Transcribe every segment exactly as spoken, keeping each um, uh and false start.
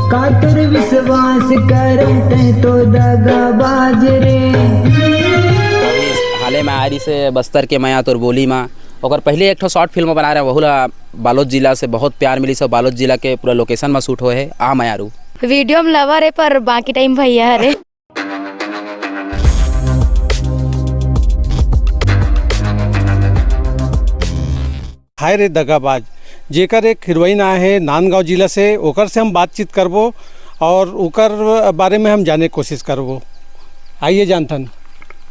का तोर विश्वास करम, तैं तो दगाबाज रे। अभी हाले में आय रिहिसे बस्तर के मया तोर बोली मा। ओकर पहले एक ठो शॉर्ट फिल्म बनाय रहे, वहू ला बालोद जिला से बहुत प्यार मिलिस, अउ बालोद जिला के पूरा लोकेशन मा शूट होय हे, आ मयारू। वीडियो में लवर हे, पर बाकी टाइम भैया हरे। हाय रे दगाबाज, जेकर एक हीरोइन आय हे नांदगांव जिला से, ओकर से हम बातचीत करबो और ओकर बारे में हम जाने के कोशिश करबो। आइए जानथन,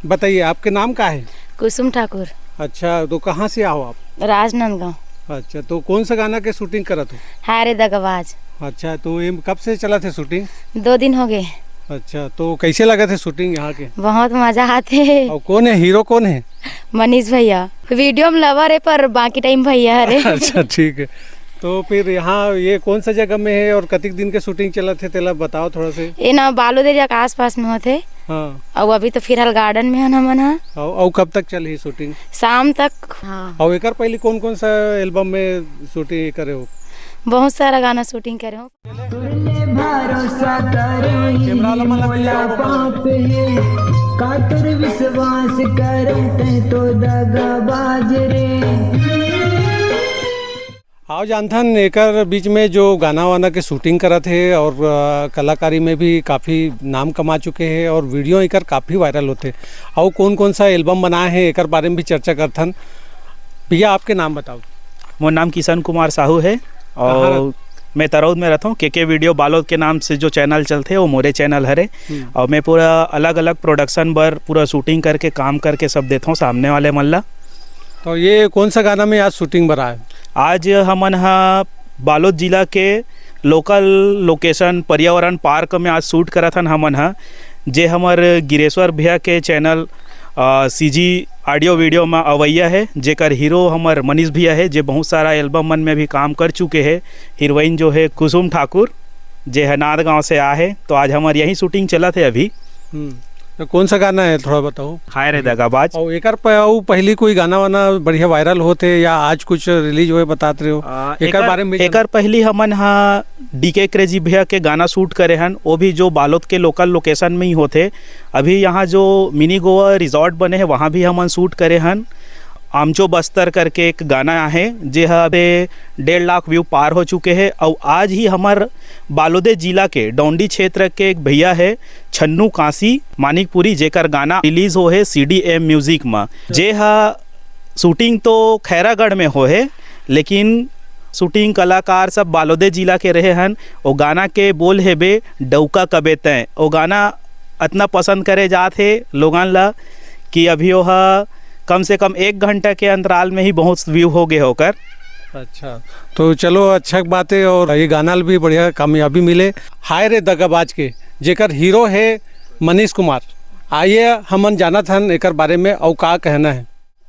बताइए, आपके नाम का है? कुसुम ठाकुर। अच्छा, तो कहाँ से आओ आप? राजनांदगांव। अच्छा, तो कौन सा गाना के शूटिंग करत हो? हाय रे दगाबाज। अच्छा, तो ये कब से चलत हे शूटिंग? दो दिन हो गए। अच्छा, तो कैसे लगत हे शूटिंग यहाँ के? बहुत मजा आथे। और कौन है हीरो, कौन है? मनीष भैया। वीडियो में लवर हे, पर बाकी टाइम भैया हरे। अच्छा, ठीक है। तो फिर यहाँ ये कौन सा जगह में है और कतिक दिन के शूटिंग चलत हे, तेला बताओ थोड़ा से। ये ना बालोद एरिया के आसपास में होथे। हाँ। अउ अभी तो फिलहाल गार्डन में हन हमन ह। अउ, अउ कब तक चलही शूटिंग? शाम तक। हाँ। अउ एकर पहले कौन कौन सा एल्बम में शूटिंग करे हो? बहुत सारा गाना शूटिंग करे हो। तोर ले भरोसा करही कैमरा वाला मन ला मोला पाप हे, का तोर विश्वास करम, तैं तो दगाबाज रे। आओ जानथन, एकर बीच में जो गाना वाना के शूटिंग करत हे और, अ, कलाकारी में भी काफ़ी नाम कमा चुके हे और वीडियो एकर काफ़ी वायरल होथे। अउ कौन कौन सा एल्बम बनाए हे, एकर बारे में भी चर्चा करथन। भैया, आपके नाम बताओ। मोर नाम किशन कुमार साहू है कहाँ और रहत- मैं तरौद में रहता हूँ। केके वीडियो बालोद के नाम से जो चैनल चलथे, वो मोरे चैनल हरे। हम्म। और मैं पूरा अलग-अलग प्रोडक्शन बर पूरा शूटिंग करके, काम करके सब देता हूँ सामने वाले मन ला। तो ये कौन सा गाना में आज शूटिंग बर आए? आज हमन ह बालोद जिला के लोकल लोकेशन पर्यावरण पार्क में आज शूट करत हन हमन ह, जे हमर गिरेश्वर भैया के चैनल, अ, सीजी ऑडियो वीडियो में अवैया है, जेकर हीरो हमर मनीष भैया है, जे बहुत सारा एल्बम मन में भी काम कर चुके हैं। हीरोइन जो है कुसुम ठाकुर, जे है नांदगांव से आ है, तो आज हमर यही शूटिंग चलत है अभी। हम्म, तो कौन सा गाना है, थोड़ा बताओ। हाय रे दगाबाज। और एकर प-, अउ पहली कोई गाना वाना बढ़िया वायरल होत हे या आज कुछ रिलीज होए बतात रहे हो? आ, एकर एकर, बारे में भी एकर पहली हमन हा डीके क्रेजी भैया के गाना शूट करे हन, वो भी जो बालोद के लोकल लोकेशन में ही होथे। अभी यहाँ जो मिनी गोवा रिजॉर्ट बने हैं, वहाँ भी हमन शूट करे हन। आमचो बस्तर करके एक गाना आहे, जे ह अबे डेढ़ लाख व्यू पार हो चुके हे। अउ आज ही हमर बालोदे जिला के डौंडी क्षेत्र के एक भैया हे छन्नू कांसी मानिकपुरी, जेकर गाना रिलीज हो हे सीडीएम म्यूजिक म, जे ह शूटिंग तो खैरागढ़ में हो हे, लेकिन शूटिंग कलाकार सब बालोदे जिला के रहे हन। ओ गाना के बोल हेबे डौका कबे तैं। ओ गाना अतना पसंद करे जात हे लोगन ला कि अभी ओह कम से कम एक घंटा के अंतराल में ही बहुत व्यू हो गए ओकर। अच्छा, तो चलो, अच्छा बात है, और ये गाना ल भी बढ़िया कामयाबी मिले। हाय रे दगाबाज के, जेकर हीरो है मनीष कुमार। आइए, हमन जानत हन एकर बारे में, अउ का कहना है।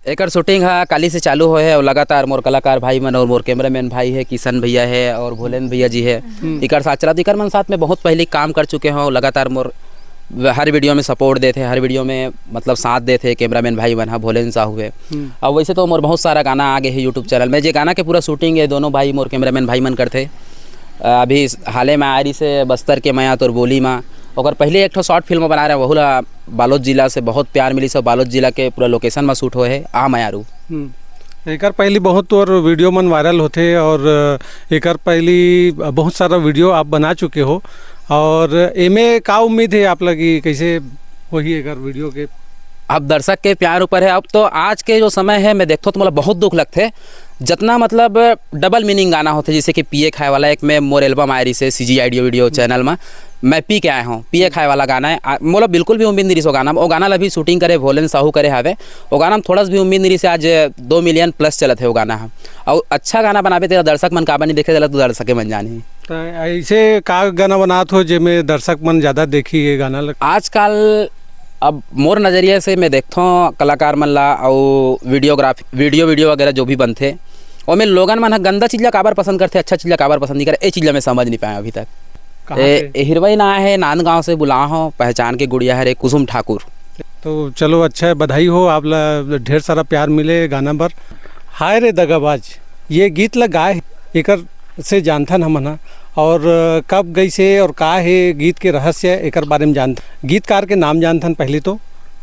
एकर शूटिंग ह काली से चालू होए हे, अउ लगातार मोर कलाकार भाई मन और मोर कैमरामैन भाई है, किशन भैया है और भोलेन भैया जी है, हम्म। इकर साथ चलत, इकर मन साथ में बहुत पहले काम कर चुके हों। लगातार मोर हर वीडियो में सपोर्ट देथे, हर वीडियो में मतलब साथ देथे कैमरामैन भाई मन ह, भोलेन साहू है। हम्म। अब वैसे तो मोर बहुत सारा गाना आ गए है यूट्यूब चैनल में, जे गाना के पूरा शूटिंग ये दोनों भाई मोर कैमरामैन भाई मन करथे। अ, अभी हाले में आय रिहिसे बस्तर के मया तोर बोली मा, ओकर पहले एक ठो शॉर्ट फिल्म बनाय रहे, वहू ला बालोद जिला से बहुत प्यार मिलिस, अउ बालोद जिला के पूरा लोकेशन मा शूट होए हे, आ मयारू। हम्म। एकर पहली बहुत तोर वीडियो मन वायरल होथे और एकर पहली बहुत सारा वीडियो आप बना चुके हो, और एमे का उम्मीद है आप लगी, कैसे होही एकर वीडियो के? अब दर्शक के प्यार ऊपर है। अब तो आज के जो समय है, मैं देखथों तो मोला बहुत दुख लगथे, जतना मतलब डबल मीनिंग गाना होथे, जैसे कि पिए खाए वाला, एक में मोर एल्बम आय रिहिसे सीजी ऑडियो वीडियो चैनल मा, मैं पी के आए हूँ, पिए खाए वाला गाना है। आ, मोला बिल्कुल भी उम्मीद नहीं रिहिस वो गाना में। वो गाना ला भी शूटिंग करे भोलेन साहू करे हावे। वो गाना में थोड़ा सा भी उम्मीद नहीं रिहिस, आज दो मिलियन प्लस चलत है वो गाना ह। अउ अच्छा गाना बनाबे तेला दर्शक मन काबर नहीं देखे, तेला तो दर्शके मन जानही। तो ऐसे का गाना बनात हो जेमे दर्शक मन ज्यादा देखी ये गाना ल? आजकल अब मोर नजरिया से मैं देखथों कलाकार मन ला, अउ वीडियोग्राफी, वीडियो, वीडियो वगैरह जो भी बनथे, ओमे लोगन मन ह गंदा चीज ला काबर पसंद करथे, अच्छा चीज ला काबर पसंद नहीं करे, ए चीज ला मैं समझ नहीं पाया अभी तक। कहाँ ए, से? ए हीरोइन आय हे नांदगांव से, बुलाए हों, पहचान के गुड़िया हरे कुसुम ठाकुर। तो चलो, अच्छा है, बधाई हो आप ला, ढेर सारा प्यार मिले गाना बर। हाय रे दगाबाज, ये गीत ला गाए हे, एकर से जानथन हमन ह। और, अ, कब गइसे और का हे गीत के रहस्य, एकर बारे में जानत, गीतकार के नाम जानथन। पहले तो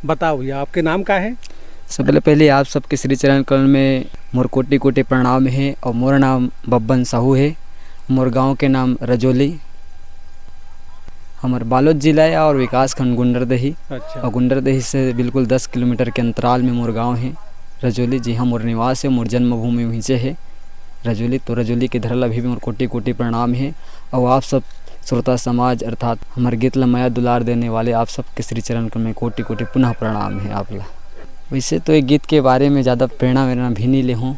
बताओ भैया, आपके नाम का हे? सबले पहले आप सबके श्री चरण कमल में मोर कोटि कोटि प्रणाम हे और मोर नाम बब्बन साहू हे। मोर गांव के नाम रजोली, हमर बालोद जिला हे और विकासखंड गुंडरदेही। अच्छा। और गुंडरदेही से बिल्कुल दस किलोमीटर के अंतराल में मोर गांव हे रजोली, जिहां मोर निवास हे, मोर जन्मभूमि उहींचे हे रजोली। तो रजोली के धरल अभी भी मोर कोटि कोटि प्रणाम हे। और आप सब श्रोता समाज अर्थात हमर गीत ल मया दुलार देने वाले आप सबके श्री चरण कमल में कोटि कोटि पुनः प्रणाम हे आप ला। वैसे तो ये गीत के बारे में ज़्यादा प्रेरणा वेरणा भी नहीं ले हूँ।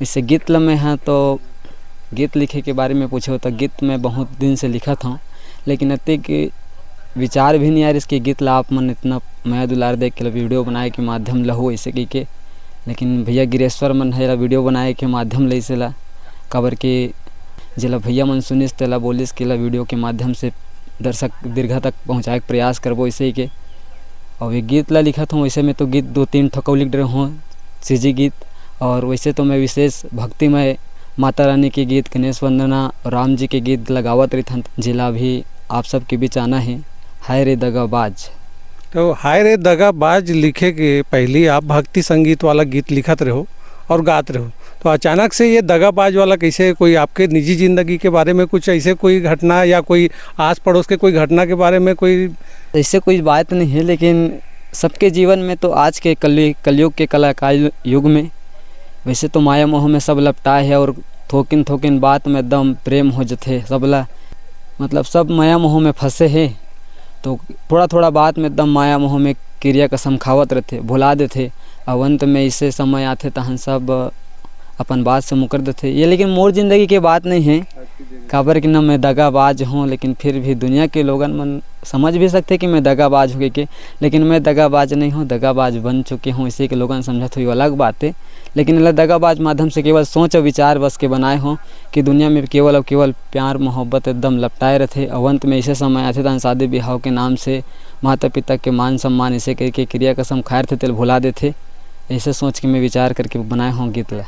वैसे गीत ल मैं, हाँ, तो गीत लिखे के बारे में पूछे हो तो गीत मैं बहुत दिन से लिखत हूँ, लेकिन अतिक विचार भी नहीं आ रहिस कि गीत ला आप मन इतना मया दुलार देख के ला वीडियो बनाए के माध्यम लहू ऐसे कह के। लेकिन भैया गिरेश्वर मन हे ला वीडियो बनाए के माध्यम ले इसे ला, काबर के जेला भैया मन सुनिस तेला बोलिस कि ला वीडियो के माध्यम से दर्शक दीर्घा तक पहुँचाए के प्रयास करबो ऐसे ही के। और ये गीत ला लिखत हूँ, वैसे में तो गीत दो तीन ठकौ लिख रहे हूँ, सीजी गीत। और वैसे तो मैं विशेष भक्तिमय माता रानी के गीत, गणेश वंदना, राम जी के गीत लगावत रहिथन, जेला भी आप सबके बीच आना हे। हाय रे दगाबाज। तो हाय रे दगाबाज लिखे के पहली आप भक्ति संगीत वाला गीत लिखत रहो और गात रहो, तो अचानक से ये दगाबाज वाला कैसे, कोई आपके निजी जिंदगी के बारे में कुछ ऐसे कोई घटना या कोई आस पड़ोस के कोई घटना के बारे में कोई? ऐसे कोई बात नहीं है, लेकिन सबके जीवन में तो आज के कलि-, कलयुग के कलाकार युग में वैसे तो माया मोह में सब लपटाए है और थोकिन थोकिन बात में एकदम प्रेम हो जथे सबला, मतलब सब माया मोह में फंसे हे। तो थोड़ा थोड़ा बात में एकदम माया मोह में किरिया कसम खावत रहथे, भुला देथे। और अंत में ऐसे समय आथे तहन सब अपन बात से मुकर देथे। ये लेकिन मोर जिंदगी के बात नहीं है, काबर कि ना मैं दगाबाज हूँ, लेकिन फिर भी दुनिया के लोगन मन समझ भी सकथे कि मैं दगाबाज हूँ के, लेकिन मैं दगाबाज नहीं हूँ, दगाबाज बन चुके हूँ, इसी के लोगन समझत हुई अलग बात है। लेकिन एला दगाबाज माध्यम से केवल सोच और विचार बस के बनाए हूँ कि दुनिया में केवल और केवल प्यार मोहब्बत एकदम लपटाए रहथे। और अंत में ऐसे समय आथे तहन शादी ब्याह के नाम से माता पिता के मान सम्मान ऐसे करके किरिया कसम खाए रहथे तेल भुला देथे। ऐसे सोच के मैं विचार करके बनाए हूँ गीत ला।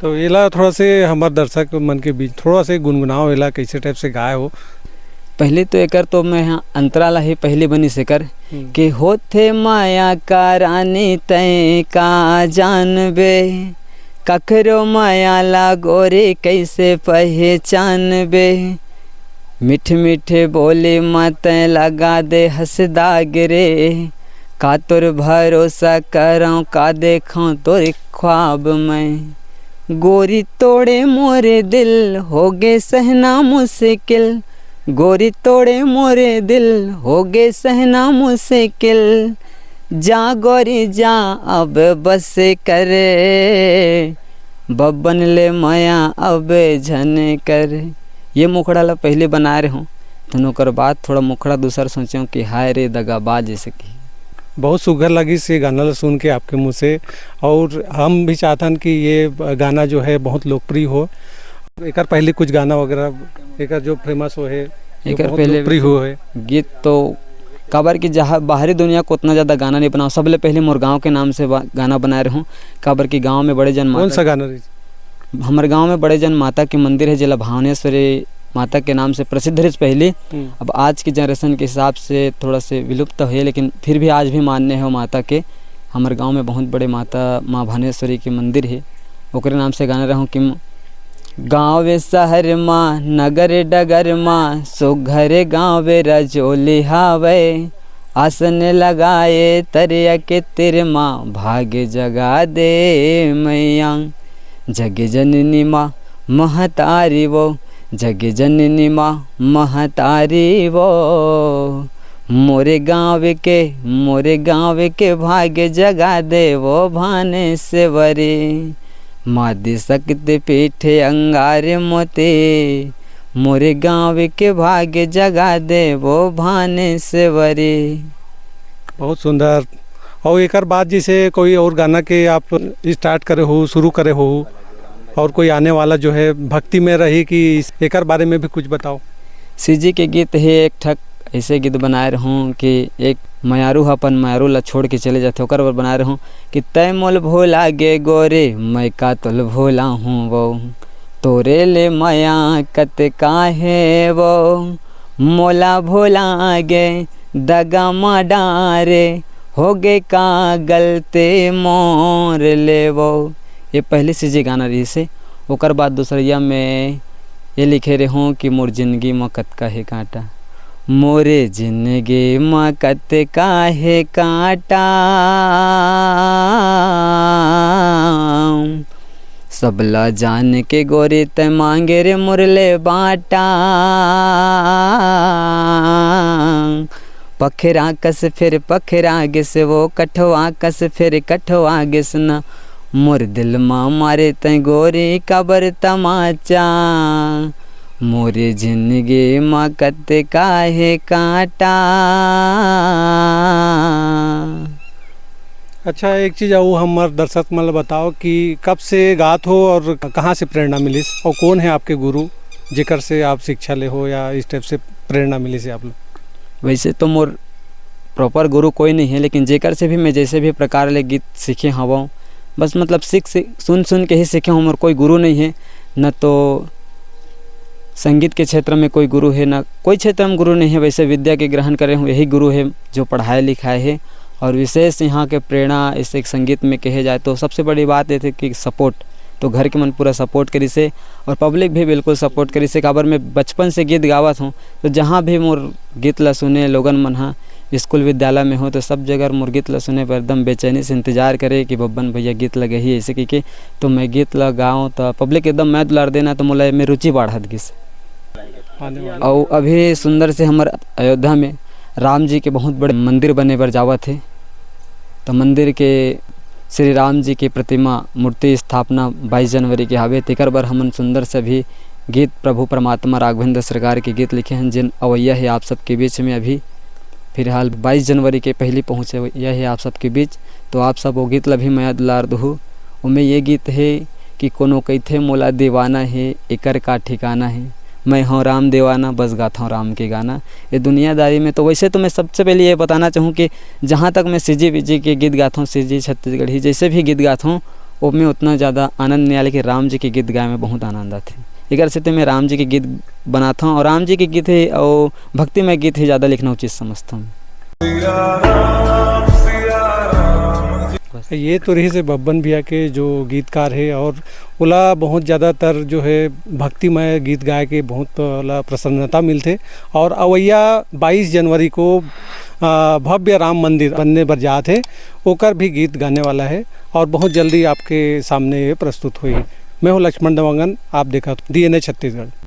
तो एला थोड़ा से हमर दर्शक मन के बीच थोड़ा से गुनगुनाओ, एला कैसे टाइप से गाए हो? पहले तो एकर तो मैं हाँ अंतरा ला ही पहली बनी से कर हम्म। कि होथे माया का रानी तैं का जानबे, कखरो माया ला गोरी कैसे पहचानबे। मीठ मीठ बोली म तैं लगा दे हंस दाग रे, का तोर भरोसा करौं, का देखौं तोर ख्वाब में। गोरी तोड़े मोरे दिल, होगे सहना मुश्किल। गोरी तोड़े मोरे दिल, होगे सहना मुश्किल। जा गोरी जा अब बस कर, बब्बन ले मया अब झन कर। ये मुखड़ा ला पहले बनाए रहूँ, तो ओकर बाद थोड़ा मुखड़ा दूसर सोचेंव कि हाय रे दगाबाज जैसे कि। बहुत सुघर लगिस ये गाना ला सुन के आपके मुंह से, और हम भी चाहतन कि ये गाना जो है बहुत लोकप्रिय हो। एकर पहले कुछ गाना वगैरह, एकर जो फेमस हो है, जो एकर बहुत पहले लोकप्रिय हो है। गीत तो काबर कि जहाँ बाहरी दुनिया को उतना ज़्यादा गाना नहीं बनाओ, सबले पहले मोर गांव के नाम से बा-, गाना बनाए रहूँ, काबर कि गांव में बड़े जन कौन माता सा गाना रही? हमर गांव में बड़े जन माता के मंदिर है, जेला भावनेश्वरी माता के नाम से प्रसिद्ध रहिस पहली। हम्म। अब आज की जनरेशन के हिसाब से थोड़ा से विलुप्त है, लेकिन फिर भी आज भी मान्य है वो माता के। हमर गांव में बहुत बड़े माता माँ भावनेश्वरी के मंदिर है, ओकरे नाम से गाना रहूँ कि गांव शहर मा, नगर डगर मा, सुघर गांव रजोली हावय। आसन लगाए तरिया के तीर मा, भाग जगा दे मैया। जग जननी मा महतारी वो, जग जननी मा महतारी वो। मोरे गांव के, मोरे गांव के भाग जगा दे वो भानेश्वरी। मादी शक्ति पीठ अंगार मोती, मोरे गांव के भाग जगा दे वो भानेश्वरी। बहुत सुंदर। और एकर बाद जैसे कोई और गाना के आप स्टार्ट करे हो, शुरू करे हो, और कोई आने वाला जो है भक्ति में रही कि इस, एकर बारे में भी कुछ बताओ। सीजी के गीत हे एक ठक ऐसे गीत बनाए रहूँ कि एक मयारू ह अपन मयारू ला छोड़ के चले जाथे, ओकर बर बनाए रहूँ कि तै मोल भोला गे गोरे, मैं का तोल भोला हूँ वो। तोरे ले मया कतका हे वो, मोला भुला गे दगा म डारे, हो गे का गलती मोर ले वो। ये पहली सीजी गाना रहिस हे। ओकर बाद दूसरइया में ये लिखे रेहेंव कि मोर जिंदगी म कतका हे कांटा, मोरे जिंदगी म कतका हे कांटा। सबला जान के गोरी तैं मांगे रे मोर ले बांटा। पखरा कस फेर पखरा गिस वो, कठवा कस फेर कठवा गिस ना। मोर दिल मा मारे तैं गोरी काबर तमाचा, मोरे जिंदगी मा कतका हे कांटा। अच्छा, एक चीज अउ हमर दर्शक मन ल बताओ कि कब से गात हो और कहाँ से प्रेरणा मिलिस और कौन है आपके गुरु, जेकर से आप शिक्षा ले हो या इस टाइप से प्रेरणा मिलिस है आप लोग? वैसे तो मोर प्रॉपर गुरु कोई नहीं है, लेकिन जेकर से भी मैं जैसे भी प्रकार ले गीत सीखे हवं, बस मतलब सीख, सीख, सुन, सुन के ही सीखे हवं। मोर कोई गुरु नहीं है, न तो संगीत के क्षेत्र में कोई गुरु है, न कोई क्षेत्र में गुरु नहीं है। वैसे विद्या के ग्रहण करे हूँ, यही गुरु है जो पढ़ाए लिखाए है। और विशेष यहाँ के प्रेरणा इस एक संगीत में कहे जाए तो सबसे बड़ी बात ये थे कि सपोर्ट, तो घर के मन पूरा सपोर्ट करिस हे और पब्लिक भी बिल्कुल सपोर्ट करिस हे। काबर मैं बचपन से गीत गावत हूँ, तो जहाँ भी मोर गीत ला सुने लोगन मन ह, स्कूल विद्यालय में हो तो सब जगह मोर गीत ला सुने बर एकदम बेचैनी से इंतजार करे कि बब्बन भैया गीत ला गही ऐसे कहिके। तो मैं गीत ला गाऊँ तो पब्लिक एकदम मैं दुलार देना, तो मोला एमे रुचि बाढ़त गिस। आने वाला। अउ अभी सुंदर से हमर अयोध्या में राम जी के बहुत बड़े मंदिर बने बर जावत हे, तो मंदिर के श्री राम जी के प्रतिमा मूर्ति स्थापना बाईस जनवरी के हावे, तेकर बर हमन सुंदर से अभी गीत प्रभु परमात्मा राघवेंद्र सरकार के गीत लिखे हन, जेन अवैया हे आप सबके बीच में अभी फिलहाल बाईस जनवरी के पहली पहुँचवैया हे आप सबके बीच। तो आप सब वो गीत ला भी मया दुलार दुहू। ओमे ये गीत हे कि कोनो कहिथे मोला दीवाना हे, एकर का ठिकाना हे, मैं हौं राम दीवाना, बस गाथौं राम के गाना। ये दुनियादारी में तो वैसे तो मैं सबसे पहले ये बताना चाहूँ कि जहाँ तक मैं सीजी बीजी के गीत गाथौं, सीजी छत्तीसगढ़ी जैसे भी गीत गाथौं, ओमे उतना ज़्यादा आनंद नहीं आए, लेकिन राम जी के गीत गाए में बहुत आनंद आथे। एकर सेती मैं राम जी के गीत बनाथौं और राम जी के गीत हे और भक्तिमय गीत हे ज़्यादा लिखना उचित समझथौं। ये तो रहिस हे बब्बन भैया के जो गीतकार हे और ओला बहुत ज़्यादातर जो है भक्तिमय गीत गाए के बहुत ओला प्रसन्नता मिलथे। और अवैया बाईस जनवरी को, आ, भव्य राम मंदिर बनने बर जात हे, ओकर भी गीत गाने वाला है और बहुत जल्दी आपके सामने ये प्रस्तुत होही। मैं हूँ लक्ष्मण देवांगन, आप देखत डीएनए छत्तीसगढ़।